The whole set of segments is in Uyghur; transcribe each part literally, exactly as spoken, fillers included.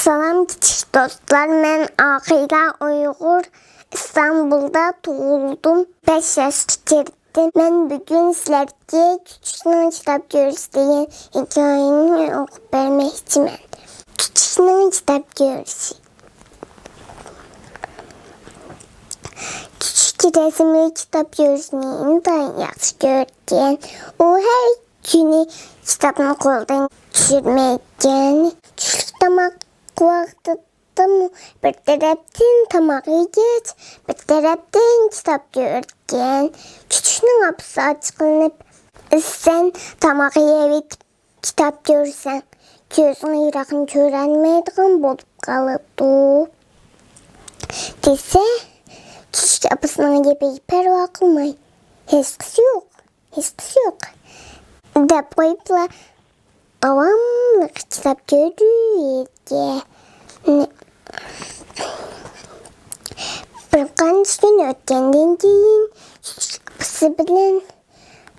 سالام كىچىك دوستلار، مەن ئاقىلە ئۇيغۇر، ئىستانبۇلدا تۇغۇلدۇم. بەش ياشقا كىردىم. مەن بۈگۈن سىلەرگە كۈچۈكنىڭ كىتاب كۆرۈشى دېگەن ھېكايىنى ئوقۇپ بەرمەكچىمەن. كۈچۈكنىڭ كىتاب كۆرۈشى. كۈچۈك رەسىملىك كىتاب كۆرۈشنى ئىنتايىن ياخشى كۆرگەن. ئۇ ھەر كۈنى كىتابنى قولىدىن چۈشۈرمەيدىكەن. چۈشلۈك تاماق ۋاقتىدىمۇ بىر تەرەپتىن تاماق يېگەچ، بىر تەرەپتىن كىتاب كۆرگەن. كۈچۈكنىڭ ئاپىسى ئاچچىقلىنىپ، سەن تاماق يەۋېتىپ كىتاب كۆرسەڭ، كۆزۈڭ يىراقنى كۆرەلمەيدىغان بولۇپ قالىدۇ، دېسە، كۈچۈك ئاپىسىنىڭ گېپىگە پەرۋا قىلماي، ھېچقىسى يوق، ھېچقىسى يوق، دەپ قويۇپلا، داۋاملىق كىتاب كۆرۈۋەرگەن. بىر قانچە كۈن ئۆتكەندىن كېيىن، كۈچۈك ئاپىسى بىلەن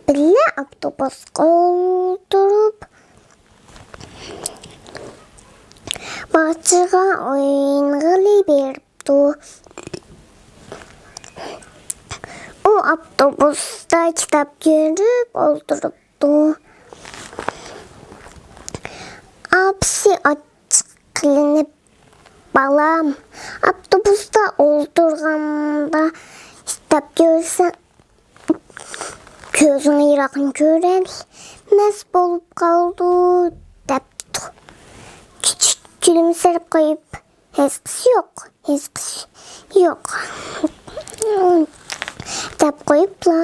بىللە ئاپتوبۇسقا ئولتۇرۇپ، باغچىغا ئوينىغىلى بېرىپتۇ. ئۇ ئاپتوبۇستا كىتاب كۆرۈپ ئولتۇرۇپتۇ. ئاپىسى ئاچچىقلىنىپ، بالام، ئاپتوبۇستا ئولتۇرغاندا كىتاب كۆرسەڭ، كۆزۈڭ يىراقنى كۆرەلمەس بولۇپ قالىدۇ، دەپتۇ. كۈچۈك كۈلۈمسىرەپ قويۇپ، ھېچقىسى يوق، ھېچقىسى يوق، دەپ قويۇپلا،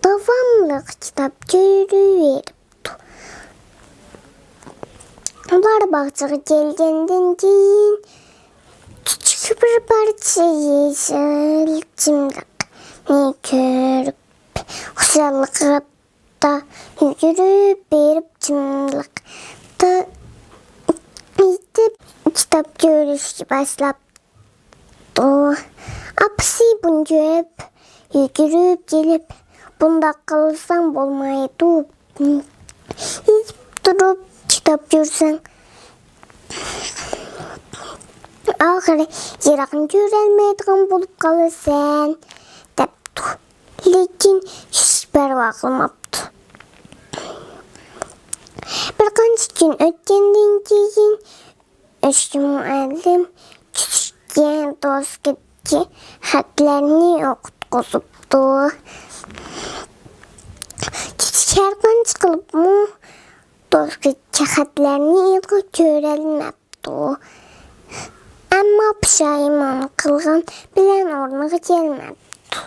داۋاملىق كىتاب كۆرۈۋېرىپتۇ. ئۇلار باغچىغا كەلگەندىن كېيىن، كۈچۈك بىر پارچە يېشىل چىملىقنى كۆرۈپ، خۇشاللىقىدا يۈگۈرۈپ بېرىپ، چىملىقتا يېتىپ، كىتاب كۆرۈشكە باشلاپتۇ. ئاپىسى بۇنى كۆرۈپ، يۈگۈرۈپ كېلىپ، بۇنداق قىلساڭ بولمايدۇ. يېتىپ تۇرۇپ كىتاب كۆرسەڭ، ئاخىرى يىراقنى كۆرەلمەيدىغان بولۇپ قالىسەن، دەپتۇ. لېكىن ھېچ پەرۋا قىلماپتۇ. بىر قانچە كۈن ئۆتكەندىن كېيىن، ئۆچكە مۇئەللىم كۈچۈككە دوسكىدىكى خەتلەرنى ئوقۇتقۇزۇپتۇ. كۈچۈك ھەر قانچە قىلىپمۇ دوسكىدىكى خەتلەرنى ئېنىق كۆرەلمەپتۇ. ئەمما پۇشايمان قىلغان بىلەن ئورنىغا كەلمەپتۇ.